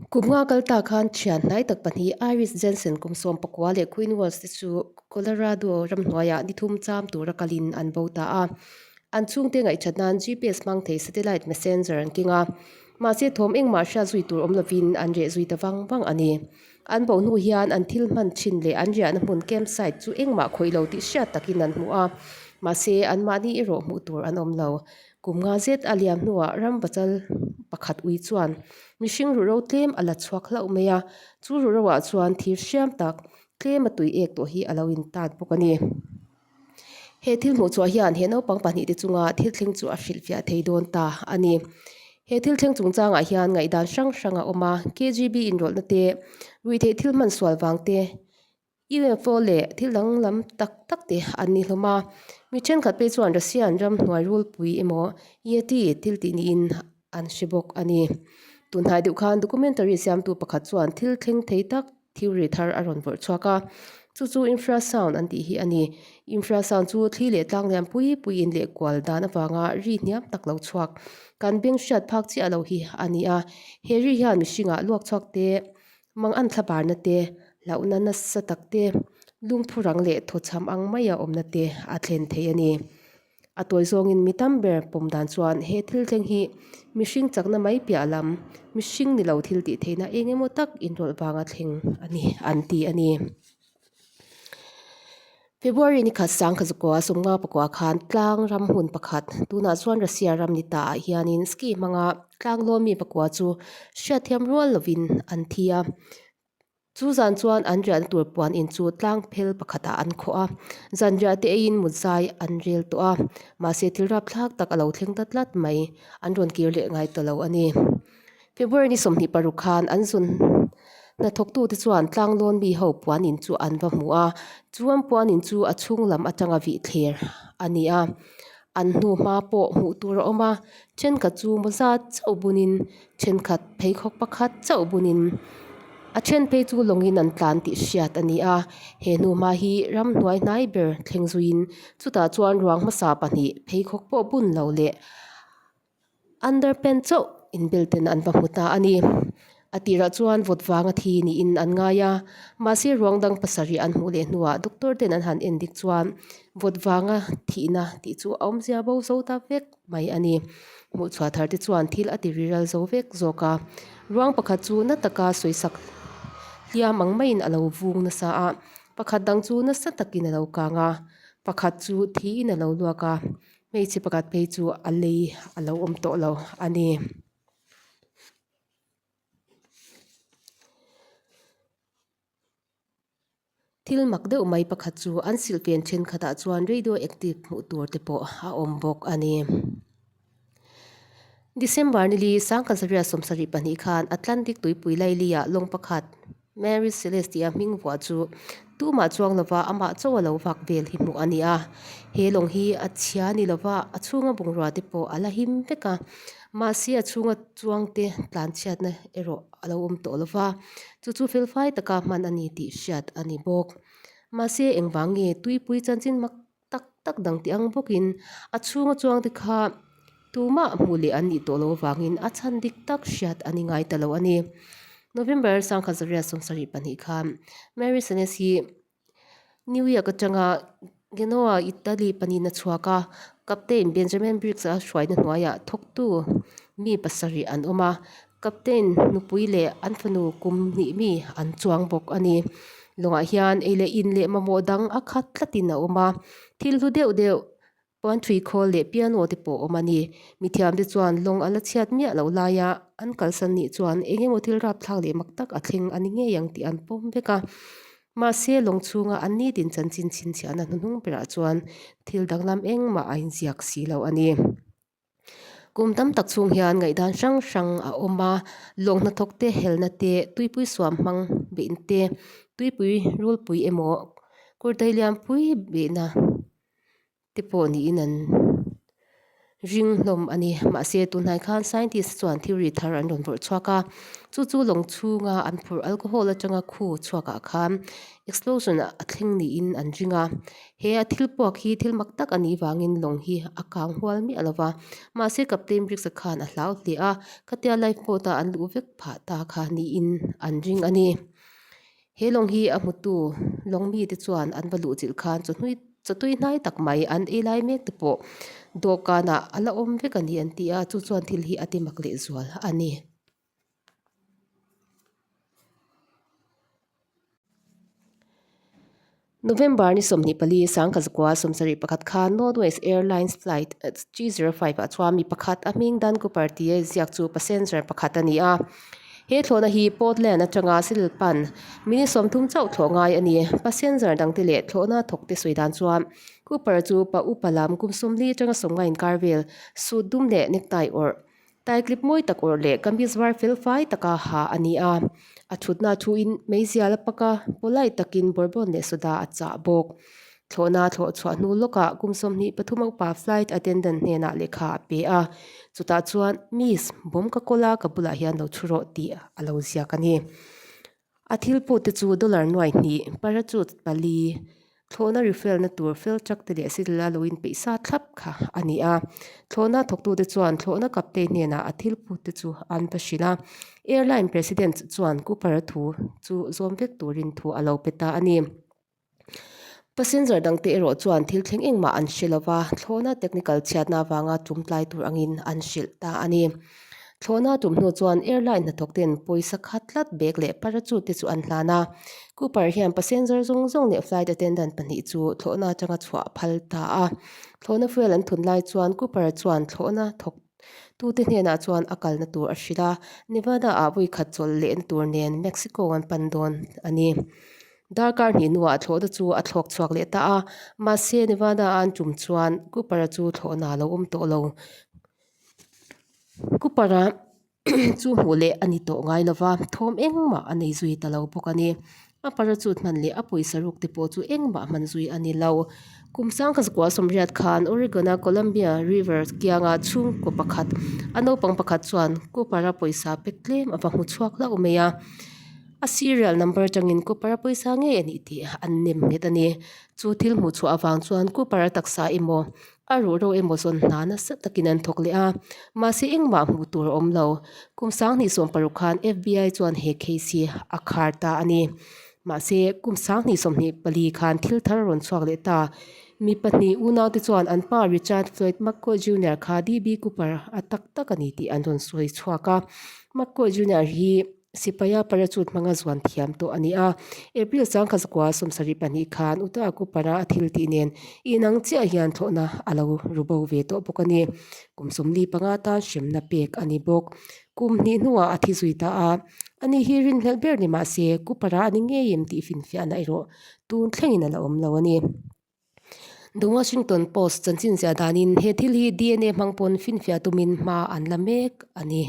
Kum nga kal ta khan thian hnai tak pahnih Iris Jensen kum 19 leh Quinn Walsh te chu Colorado ramhnuaiah ni thum cham tura kalin an bo ta a. An chhungte ngaihthat nan GPS hmang thei satellite messenger an keng a. Mahse thawm engmah hriat zui tur awm lovin an reh zui ta vang vang a ni. An bo hnu hian an thil hman thin leh an riahna hmun campsite chu engmah khawih lo tih hriat takin an hmu a. Mahse anmahni erawh hmuh tur an awm lo. Kum nga zet a liam hnuah ram pachal pakhat ui chuan mihring ruhro tlem a la chhuak hlauh mai a, chu ruhroah chuan thir hriam tak tlem a tui ek tawh hi a lo intat bawk a ni. He thil hmuh chhuah hian he naupang pahnihte chunga thil thleng chu a hrilhfiah thei dawn ta a ni. He thil thleng chungchangah hian ngaihdan hrang hrang a awm a, KGB inrawlhna te, ruihtheih thil hman sual vang te, UFO leh thil danglam tak tak te an ni hlawm a, mi thenkhat phei chuan Russian ram hnuai rulpui emaw Yeti thil tih niin an hre bawk a ni. Tunhnai deuh khan documentary siamtu pakhat chuan thil thleng thei tak theory thar a rawn vawrh chhuak a, chu chu infrasound an tih hi a ni. Infrasound chu thli leh tlang lian pui puiin leh kual dan avanga ri hniam tak lo chhuak kan beng hriat phak chiah lo hi a ni a, he ri hian mihringah luak chhuak te Mang an thla barna te, hlauhna nasa tak te, lungphu rang leh thawchham ang maia awmna te a thlen thei a ni. A tawi zawngin mi tam ber pawm dan chuan he thil thleng hi mihring chakna mai piah lam, mihring ni lo thil tih theihna eng emaw tak inrawlh vanga thleng a ni an ti a ni. February ni khat sang Khazukua sawmnga pakua khan tlang ram hmun pakhat tunah chuan Russia ram ni ta ah hianin ski hmanga tlang lawn mi pakua chu hriatthiam rual lovin an thi a. Chu zan chuan an riahna tur puan in chu tlang phel pakhatah an khawh a, zan riah te eiin mut zai an rel tawh a, mahse thil rapthlak tak a lo thleng ta tlat mai, an rawn kir leh ngai ta lo a ni. February ni 26 khan an zun hnathawktute chuan tlanglawn mi ho puan in chu an va hmu a, chu an puan in chu a chhung lam atanga vih thler a ni a, an hnu hma pawh hmuh tur a awm a, thenkhat chu mawza chauh bunin thenkhat pheikhawk pakhat chauh bunin a then phei chu lawngin an tlan tih hriat a ni a, he hnu hma hi ramhnuai hnai ber thleng zuiin chutah chuan ruang hmasa pahnih pheikhawk pawh bun lo leh Underpant chauh inbel ten an va hmu ta a ni. A tirah chuan vawt vanga thi niin an ngai a, mahse ruang dang pasarih an hmuh leh hnuah doctor ten an han en dik chuan vawt vanga thihna tih chu a awmzia bo zo ta vek mai a ni. Hmuhchhuah thar te chuan thil a ti riral zo vek zawk a, ruang pakhat chu na taka sawisak hliam ang maiin a lo vung nasa a, pakhat dang chu nasa takin a lo kang a, pakhat chu thiin a lo luak a. Hmeichhe pakhat phei chu a lei a lo awm tawh lo a ni. Thil mak deuh mai pakhat chu an silhfen thenkhatah chuan radio active hmuh tur te pawh a awm bawk a ni. December nili 1972 khan Atlantic tuipui laili-ah lawng pakhat Mary Celeste tia hming vuah chu tumah chuang lova amah chaw a lo vak vel hi hmuh a ni a, he lawng hi a chhia ni lova a chhunga bungrua te pawh a la him vek a, mahse a chhunga chuang te tlanchhiatna erawh a lo awm tawh lova, chu chu felfai taka hman a ni tih hriat a ni bawk. Mahse engvang nge tuipui chanchin mak tak tak dang tih ang bawkin a chhunga chuang te kha tumah hmuh leh an nih tawh loh avangin a chhan dik tak hriat a ni ngai ta lo a ni. November 1972 khan Mary Celeste hi New York atanga Genoa, Italy panin a chhuak a, Captain Benjamin Briggs a hruaina hnuaiah thawktu mi pasarih an awm a, Captain nupui leh an fanu kum hnih mi an chuang bawk a ni. Lawngah hian ei leh in leh mamawh dang a khat tlatin a awm a, thil hlu deuh deuh puan thui khawl leh piano te pawh a awm a ni. Mithiamte chuan lawng a la chhiat miah loh laia an kalsan nih chuan eng emaw thil rapthlak leh mak tak a thleng a ni ngei ang tih an pawm vek a. Mahse lawng chhunga an nitin chanchin chhinchhiahna hnuhnung berah chuan thil danglam engmah a inziak si lo a ni. Kum tam tak chhung hian ngaihdan hrang hrang a awm a, lawng hnathawk te, helna te, tuipui suam hmang beihna te, tuipui rulpui emaw kurtai lianpui beihna te pawh niin an. Ring hlawm a ni. Mahse, tunhnai khan scientist chuan theory thar an rawn vawrh chhuak a, chu chu lawng chhunga an phurh alcohol atanga khu chhuakah khan explosion a thleng niin an ring a. He a thil puak hi thil mak tak a nih vangin lawng hi a kang hual miah lo va. Mahse, Captain Briggs-a khan a hlau hle a, khatia life boat-a an luh vek phah ta kha niin an ring a ni. He lawng hi a hmutu lawng mite chuan an va luh chilh khan chawhnui chawtui hnai tak mai an ei lai mek te pawh dawhkanah a la awm vek a ni an ti a, chu chuan thil hi a ti mak leh zual a ni. November ni 24 sangkazakua 71 khan Northwest Airlines flight G05 ah chuan mi pakhat a hming Dan Cooper tia ziak chu passenger pakhat a ni a. He thlawhna hi Portland atanga Seattle pan minute 30 chauh thlawh ngai a ni. Passenger dangte leh thlawhna thawkte sawi dan chuan Cooper chu pa upa lam kum 40 atanga 50 inkar vel suit dum leh necktie awrh Tai clip mawi tak awrh leh kamis var fel fai taka ha a ni a. A thutna thuin meizial a pak a, polite takin bourbon leh soda a chah bawk. Thlawhna thlawh chhuah hnu lawkah kum 23 a upa flight attendant hnenah lehkha a pe a. Chutah chuan, Miss, bawm ka kawl a, ka bulah hian lo thu rawh tih a lo ziak a ni. A thil put te chu dollar nuai hnih, parachute pali, thlawhna refuel na tur fuel truck te leh siddle a lo inpeih sa thlap kha a ni a. Thlawhna thawktute chuan thlawhna captain hnenah a thil put te chu an va hrilh a. Airline president chuan Cooper-a thu chu zawm vek turin thu a lo pe ta a ni. Passenger dangte erawh chuan thil thleng engmah an hre lo va, thlawhna technical chhiatna avanga tum tlai tur angin an hrilh ta a ni. Thlawhna tum hnu chuan airline hnathawkten pawisa khat tlat bag leh parachute te chu an hlan a. Cooper hian passenger zawng zawng leh flight attendant pahnih chu thlawhna atanga chhuah a phal ta a. Thlawhna fuel an thun lai chuan Cooper chuan thlawhna thawk Tute hnenah chuan a kalna tur a hrilh a, Nevada-ah vawi khat chawlh lehna tur nen Mexico an pan dawn a ni. Darkar hnih hnuah thlawhna chu a thlawk chhuak leh ta a, mahse Nevada-a an tum chuan Cooper-a chu thlawhna a lo awm tawh lo. Cooper-a chu hmuh leh a ni tawh ngai lo va, thawm engmah a nei zui ta lo bawk a ni. A parachute hman leh a pawisa ruk te pawh chu engmah hman zui a ni lo. Kum sangkazakua sawmriat khan Oregon-a Columbia River kianga chhungkaw pakhat a naupang pakhat chuan Cooper-a pawisa pek tlem a va hmu chhuak hlauh mai a. A serial number atangin Cooper-a pawisa ngei a nih tih an nem nghet a ni. Chu thil hmuh chhuah avang chuan Cooper-a taksa emaw A ruh ro emaw zawn hna nasa takin an thawk leh a, mahse engmah hmuh tur a awm lo. Kum 2016 khan FBI chuan he case hi a khar ta a ni. Mahse, kum 2024 khan thil thar a rawn chhuak leh ta. Mi pahnih unaute chuan an pa Richard Floyd McCoy Junior kha DB Cooper a tak tak a ni tih an rawn sawi chhuak a. McCoy Junior hi. Sipaia parachute hmanga zuan thiam tawh a ni a. April sangkhazakua 72 khan Utah Cooper-a a thil tih nen inang chiah hian thlawhna a lo ru bo ve tawh bawk a ni. Kum 45 tan hremna pek a ni bawk. Kum hnih hnuah a thi zui ta a. Ani hi rinhlelh ber ni mah se Cooper-a a ni ngei em tih finfiahna erawh tun thlengin a la awm lo a ni. The Washington Post chanchin ziah danin he thil hi DNA hmang pawn finfiah tumin hma an la mek a ni.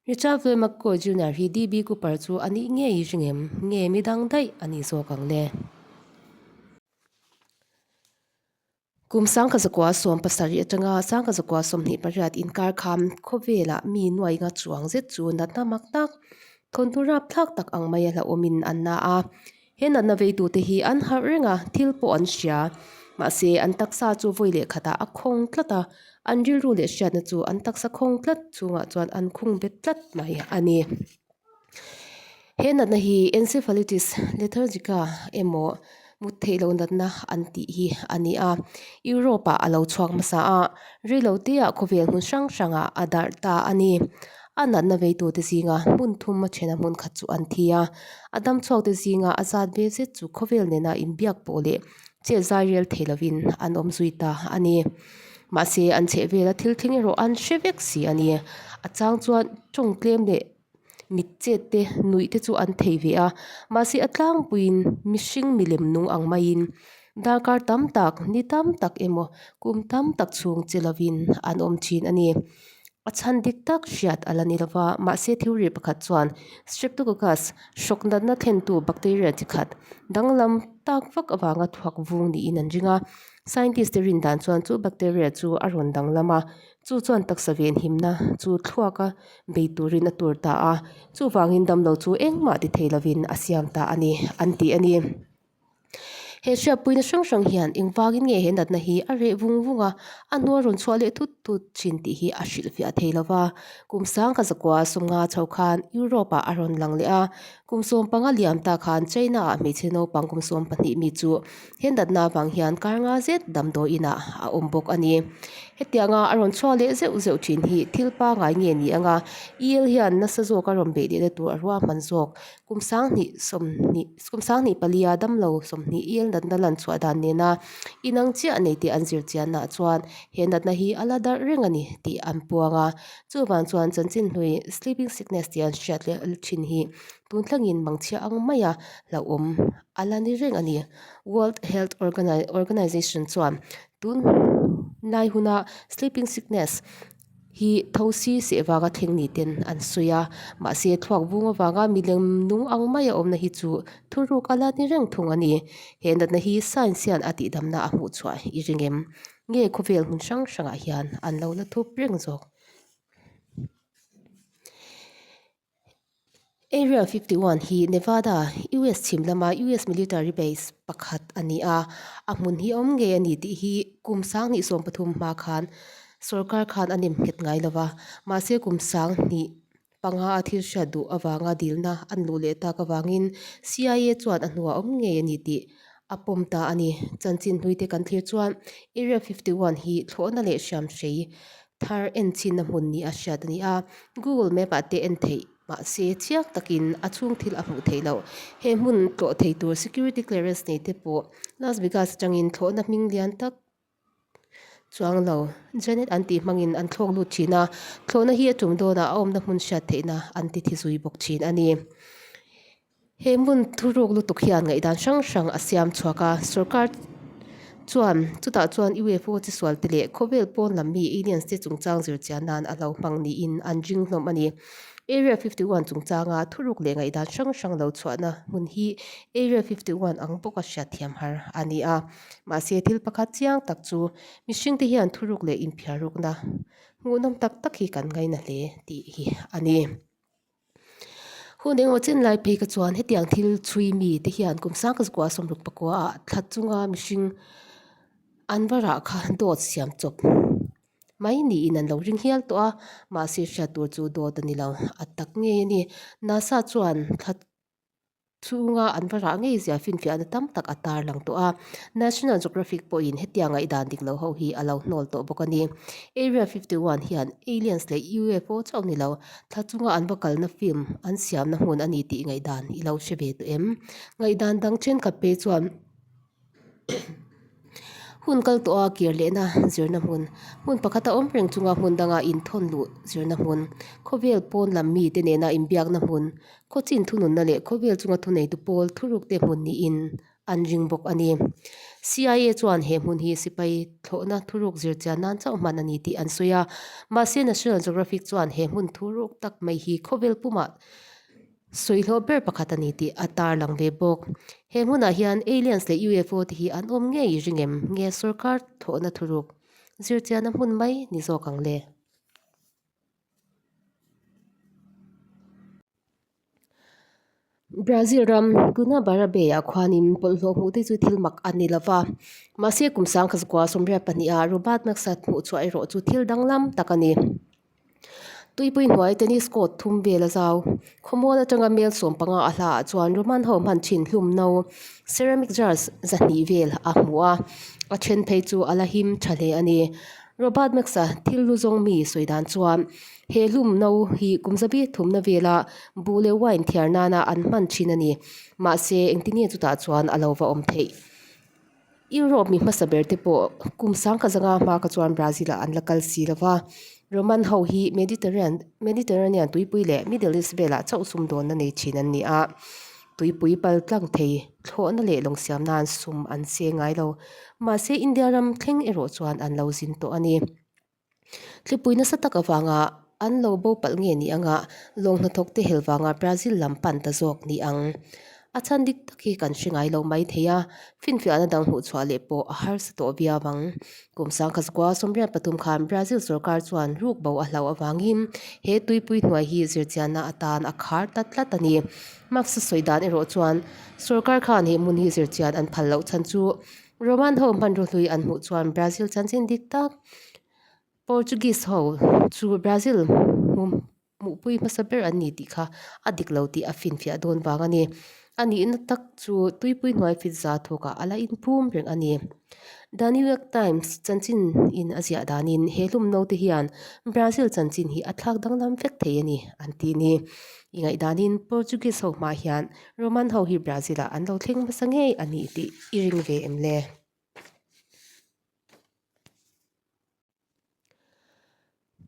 Richard Floyd McCoy Junior hi DB Cooper chu a nih ngei i ring em? Nge mi dang daih a nih zawk ang le? Kum 1917 atanga 1928 inkar khan khawvelah mi nuainga chuang zet chu natna mak tak, thawnthu rapthlak tak ang maia hlauhawmin an na a. He natna veitute hi an harh reng a, thil pawh an hria. Mahse, an taksa chu vawi leh khatah a khawng tlat a, an rilru leh hriatna chu an taksa khawng tlat chungah chuan an khung bet tlat mai a ni. He natna hi encephalitis lethargica emaw mut theih loh natna an tih hi a ni a. Europe-ah a lo chhuak hmasa a, reiloteah khawvel hmun hrang hrangah a darh ta a ni. A natna veitute zinga hmun thum a thena hmun khat chu an thi a, a dam chhuakte zinga a zat ve zet chu khawvel nena inbiak pawh leh chet zai rel thei lovin an awm zui ta a ni. Mahse, an chhehvela thil thleng erawh an hre vek si a ni. A chang chuan tawng tlem leh mit chet te, nuih te chu an thei ve a, mahse a tlangpuiin mihring milem nung ang maiin darkar tam tak, ni tam tak emaw kum tam tak chhung che lovin an awm thin a ni. A chhan dik tak hriat a la ni lo va, mahse theory pakhat chuan Streptococcus hrawk natna thlentu bacteria chi khat danglam tak vak avanga thuak vung niin an ring a. Scientist te rin dan chuan chu bacteria chu a rawn danglam a, chu chuan taksa venhimna chu thluaka bei turin a tur ta a, chuvangin damlo chu engmah ti thei lovin a siam ta a ni, an ti a ni. He hriatpuina hrang hrang hian engvangin nge he natna hi a reh vung vung a, a hnu a rawn chhuah leh thut thut thin tih hi a hrilhfiah thei lo va. Kum sangkha zakua sawmnga chho khan Europe ah a rawn lang leh a, kum sawmpanga liam ta khan China ah hmeichhe naupang kum 12 mi chu He natna avang hian kar nga zet damdawi inah a awm bawk a ni. Hetianga a rawn chhuak leh zeuh zeuh thin hi thil pangai nge ni anga EL hian nasa zawk a rawn beih lehna tur a ruahman zawk. Kum sanghnih sawmhnih kum sanghnih palia damlo 20 EL natna lan chhuah dan nena inang chiah nei tih an zir chiannaah chuan he natna hi a la darh reng a ni tih an puang a. Chuvang chuan chanchin hlui sleeping sickness tih an hriat leh thin hi tun thlangin mangchhia ang maia hlauhawm A la ni reng a ni. World Health Organization chuan tun lai huna sleeping sickness hi thosi seh vanga thleng ni ten an sawi a, mahse thluak vung avanga milem nung ang maia awmna hi chu thuruk a la ni reng thung a ni. He natna hi science hian a tihdamna a hmuh chhuah i ring em? Nge khawvel hmun hrang hrangah hian an lo la thup reng zawk? Area 51 hi Nevada, US chhim lama US military base pakhat a ni a, a hmun hi a awm ngei a ni tih hi kum 2013 hma khan sorkar khan a nem nghet ngai lo va, mahse kum 25 a thil hriat duh avanga dilna an luh leh tak avangin CIA chuan a hnuah a awm ngei a ni tih a pawm ta a ni. Chanchin hnuite kan thlir chuan Area 51 hi thlawhna leh hriamhrei Thar en chhinna hmun ni a hriat a ni a, Google Map ah te en theih mahse chiang takin a chhung thil a hmuh theih loh. He hmun tlawh thei tur security clearance nei te pawh Las Vegas atangin thlawhna hming lian tak chuang lo Janet an tih hmangin an thlawk lut thin a, thlawhna hi a tum dawnah a awmna hmun hriat theihna an ti thi zui bawk thin a ni. He hmun thuruk lutuk hian ngaihdan hrang hrang a siam chhuak a, sorkar chuan chutah chuan UFO chi sual te leh khawvel pawn lam mi aliens te chungchang zir chian nan a lo hmang niin an ring hlawm a ni. Area 51 chungchanga thuruk leh ngaihdan hrang hrang lo chhuahna hmun hi Area 51 ang bawka hriatthiam har a ni a, mahse thil pakhat chiang tak chu mihringte hian thuruk leh inphiarrukna hmuhnawm tak tak hi kan ngaina hle tih hi a ni. Hun engemaw chen lai phei ka chuan hetiang thil chhui mi te hian kum sang ka zakua 60 pakua ah thla chunga mihring an va rah kha dawt siam chawp mai niin an lo ring hial tawh a, mahse hriat tur chu dawt a ni lo a tak ngei a ni. NASA chuan thla Chhunga an va rah ngei zia finfiahna tam tak a tarlang tawh a, National Geographic pawhin hetiang ngaihdan dik lo ho hi a lo hnawl tawh bawk a ni. Area 51 hian aliens leh UFO chauh ni lo, thla chunga an va kalna film an siamna hmun a ni tih ngaihdan i lo hre ve tawh em? Ngaihdan dang thenkhat phei chuan Hun kal tawh a kir lehna zirna hmun, hmun pakhata awm reng chunga hmun danga inthawn luh zirna hmun, khawvel pawn lam mite nena inbiakna hmun, khawchin thununna leh khawvel chunga thuneitu pawl thurukte hmun niin an ring bawk a ni. CIA chuan he hmun hi sipai thlawhna thuruk zirchian nan chauh hman a ni tih an sawi a, mahse National Geographic chuan he hmun thuruk tak mai hi khawvel pumah Sawihlawh ber pakhat a ni tih a tarlang ve bawk. He hmunah hian aliens leh UFO te hi an awm ngei i ring em? Nge sorkar thawhna thuruk zirchianna hmun mai ni zawk ang le? Brazil ram Guanabara Bay-ah khuanin bawlhhlawh hmuh te chu thil mak a ni lova. Mahse kum sangkhat 28 ah Robert Maxat hmuhchhuah erawh chu thil danglam tak a ni. Tuipui hnuai tennis court thum vel a zau. Khawmual atanga mel 15 a hla ah chuan Roman ho hman thin hlum no ceramic jars zahnih vel a hmu a, a then phei chu a la him tha hle a ni. Robert Max-a thil lu zawng mi sawi dan chuan he hlum no hi kum zabi thumna vela buh leh wine thiar nana an hman thin a ni. Mahse engtin nge chutah chuan a lo va awm theih? Europe mi hmasa ber te pawh kum sangkhat zanga hma kha chuan Brazil ah an la kal si lo va, Roman ho hi Mediterranean Mediterranean tuipui leh Middle East velah chauh sumdawnna nei thin an ni a, tuipui pal tlang thei thlawhna leh lawng siam nan sum an seng ngai lo. Mahse India ram thleng erawh chuan an lo zin tawh a ni. Thlipui nasa tak avanga an lo bo palh nge ni anga lawng hnathawk te hel vanga Brazil lam pan ta zawk ni ang. A chhan dik tak hi kan hre ngai lo mai thei a, finfiahna dang hmuh chhuah leh pawh a harsa tawh viau ang. Kum sangkhat 1933 khan Brazil sorkar chuan ruk bo a hlauh avangin he tuipui hnuai hi zirchianna atan a khar ta tlat a ni. Marx-a sawi dan erawh chuan sorkar khan he hmun hi zirchian an phal loh chhan chu Roman ho hmanraw hlui an hmuh chuan Brazil chanchin dik tak Portuguese ho chu Brazil hmu Hmuhpui hmasa ber an ni tih kha a dik lo tih a finfiah dawn vang a ni. A nihna tak chu tuipui hnuai fit za thawkah a la inphum reng a ni. The New York Times chanchin in a ziah danin he hlum naute hian Brazil chanchin hi a thlak danglam vek thei a ni an ti ni. I ngaihdanin Portuguese ho hmah hian Roman ho hi Brazil ah an lo thleng hmasa ngei a ni tih i ring ve em le?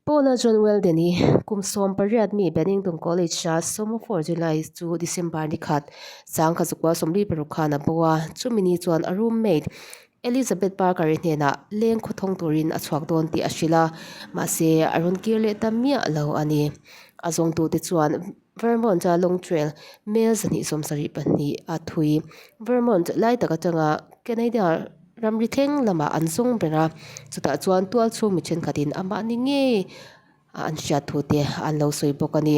Paula John Weldon i kum 18 mi Bennington College-a 14 July chu December ni khat sangkha zukua 46 khan a bo a, chumi ni chuan a roommate Elizabeth Parker-i hnenah leng khawthawng turin a chhuak dawn tih a hrilh a, mahse a rawn kir leh ta miah lo a ni. A zawngtute chuan Vermont-a Long Trail mel 272 a thui. Vermont lai tak atanga Canada ramri thleng lamah an zawng ber a, chutah chuan tual chhung mi thenkhatin amah ni ngei a an hriat thu te an lo sawi bawk a ni.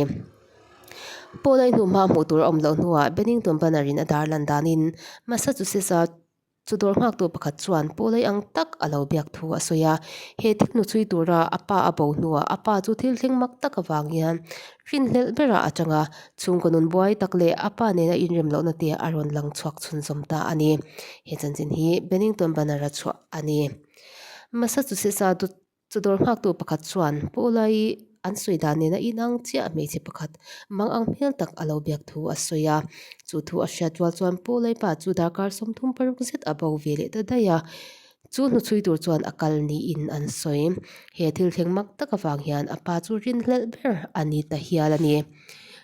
Paul-a i hnuhma hmuh tur a awm loh hnuah Bennington Banner-in a dar lan danin Massachusetts-a Chu dawr nghaktu pakhat chuan Paulai ang tak a lo biak thu a sawi a, he thil hnuchhui tura a pa a bo hnuah a pa chu thil thleng mak tak avang hian rinhlelh berah a tang a, chhungkaw nun buai tak leh a pa nena inrem lohna te a rawn lang chhuak chhunzawm ta a ni. He chanchin hi Bennington Banner-a chhuah a ni. Massachusetts-a Chu dawr nghaktu pakhat chuan Paula-i an sawi dan nena inang chiah hmeichhe pakhat mang ang hmel tak a lo biak thu a sawi a. Chu thu a hriat rual chuan Paula-i pa chu darkar 36 zet a bo ve leh ta daih a. Chu hnuchhui tur chuan a kal niin an sawi. He thil thleng mak tak avang hian a pa chu rinhlelh ber a ni ta hial a ni.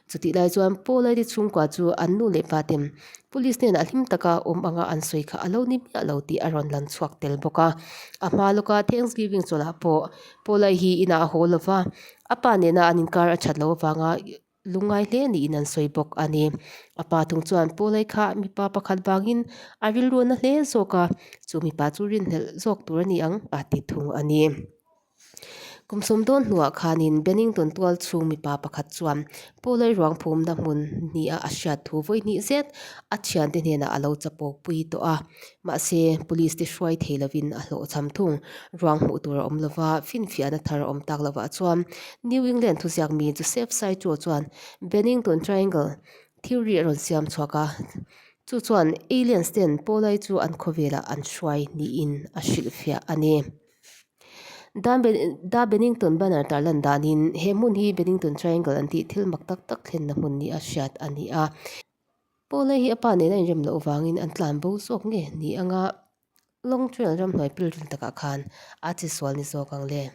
Chutih lai chuan Paula-i te chhungkua chu an nu leh pa ten Police hnenah hlim taka awm anga an sawi kha a lo ni miah lo tih a rawn lan chhuak tel bawk a. A hma lawka Thanksgiving chawlhah pawh Paula-i hi inah a haw lova, a pa nena an inkar a that loh avanga lungngai hle niin an sawi bawk a ni. A pa thung chuan Paula-i kha mipa pakhat vangin a rilru na hle zawk a, chu mipa chu rinhlelh zawk tur a ni ang a ti thung a ni. Kum sawm dawn hnuah khanin Bennington tual chhung mipa pakhat chuan Paulai ruang phumna hmun nia a hriat thu vawi hnih zet a thiante hnenah a lo chapo pui tawh a. Mahse, police te hruai thei lovin a hlawhchham thung. Ruang hmuh tur a awm lova, finfiahna thar a awm tak lovah chuan New England thuziak mi Joseph Saito chuan Bennington Triangle theory a rawn siam chhuak a, chu chuan aliens ten Paulai chu an khawvelah an hruai niin a hrilhfiah a ni. Da Bennington Banner tarlan danin he hmun hi Bennington Triangle an tih thil mak tak tak thlenna hmun nia hriat a ni a. Paula hi a pa nena inrem loh vangin an tlan bo zawk nge ni anga Long Trail ramhnuai pilril takah khan a chisual ni zawk ang le.